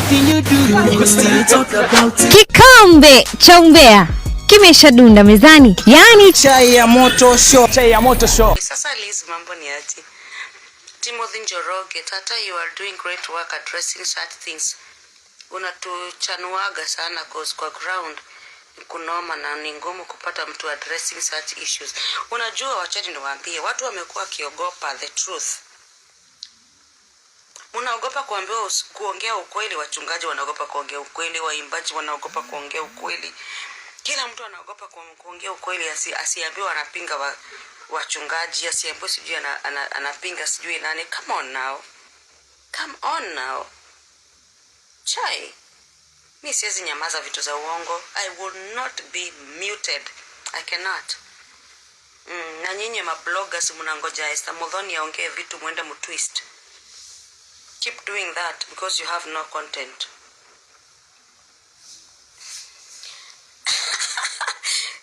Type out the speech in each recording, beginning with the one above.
Anything you do, we still talk about it. Kikombe cha umbea kimeshadunda mezani, yani Chai ya moto show. Chai ya moto show. Sasa Liz, mambo ni aje? Timothy Njoroge, tata, you are doing great work addressing such things. Unatuchanuaga sana cause kwa ground ni kunoma na ni ngumu kupata mtu addressing such issues. Unajua, wacheni niwaambie, watu wamekuwa wakiogopa the truth. Mnaogopa kuambiwa kuongea ukweli, wachungaji wanaogopa kuongea ukweli, waimbaji wanaogopa kuongea ukweli. Kila mtu anaogopa kuongea ukweli, asiambiwe anapinga wachungaji, asiambiwe sijui anapinga sijui nani. Come on now. Come on now. Chai. Mi siwezi nyamaza vitu za uongo. I will not be muted. I cannot. Na nyinyi mabloggers mnangoja Esther Muthoni aongee vitu mwende mutwist. Keep doing that because you have no content.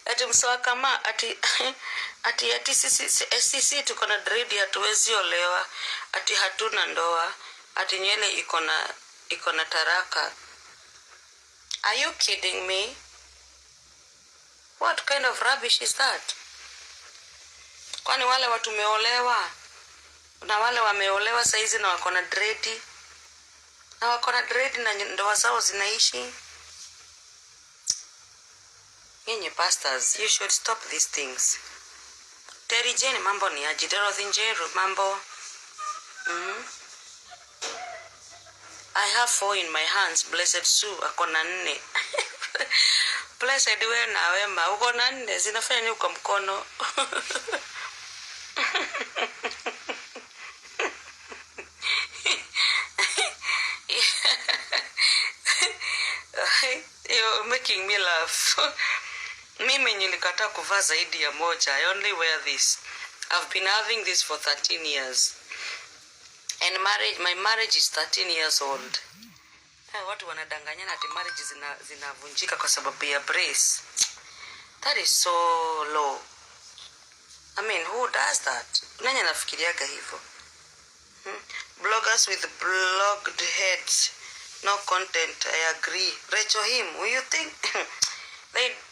Ati msawa kama ati sisi tuko na dread, hatuwezi olewa, ati hatuna ndoa, ati nywele iko na taraka. Are you kidding me? What kind of rubbish is that? Kwani wale watu wameolewa na wale wameolewa saizi na wako na dread na wako na dread na ndoa zao zinaishi? Nyinyi pastors, you should stop these things. Terry Jane, mambo ni aje? Dorothy Njeru, mambo. I have 4 in my hands. Blessed Sue ako na 4. Blessed wewe na wema, uko na 4, zinafanya nini kwa mkono? You're making me laugh. Mimi nilikataa kuvaa zaidi ya moja. I only wear this. I've been having this for 13 years. And my marriage is 13 years old. Watu wanadanganyana ati marriage zinavunjika kwa sababu ya brace. That is so low. Who does that? Nani anafikiriaga hivyo? Bloggers with blogged heads, no content. I agree. Rachel him, will you think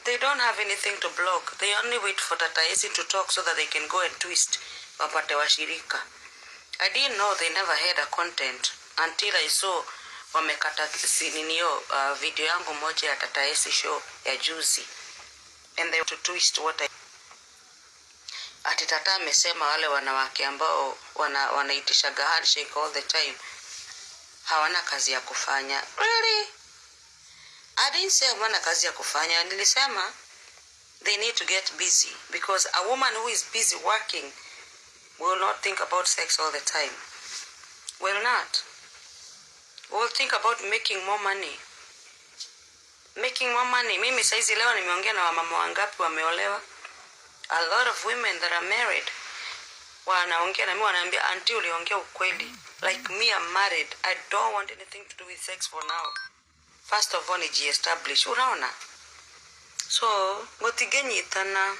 they don't have anything to blog? They only wait for Tata Esi to talk so that they can go and twist wapate washirika. I didn't know they never had a content until I saw wamekata sininio, video yangu moja ya Tata Esi show ya juzi, and they to twist what I ati Tata amesema wale wanawake ambao wanaitishaga handshake all the time hawana kazi ya kufanya. Really? I didn't say hawana kazi ya kufanya. Nilisema they need to get busy because a woman who is busy working will not think about sex all the time. Will not. Will think about making more money. Making more money. Mimi saizi leo nimeongea na wamama wangapi wameolewa? A lot of women that are married wanaongea na mimi wanaambia, auntie, uliongea ukweli. Like me, I'm married. I don't want anything to do with sex for now. First of all, niji-establish. Unaona? So, ngotigenyitana.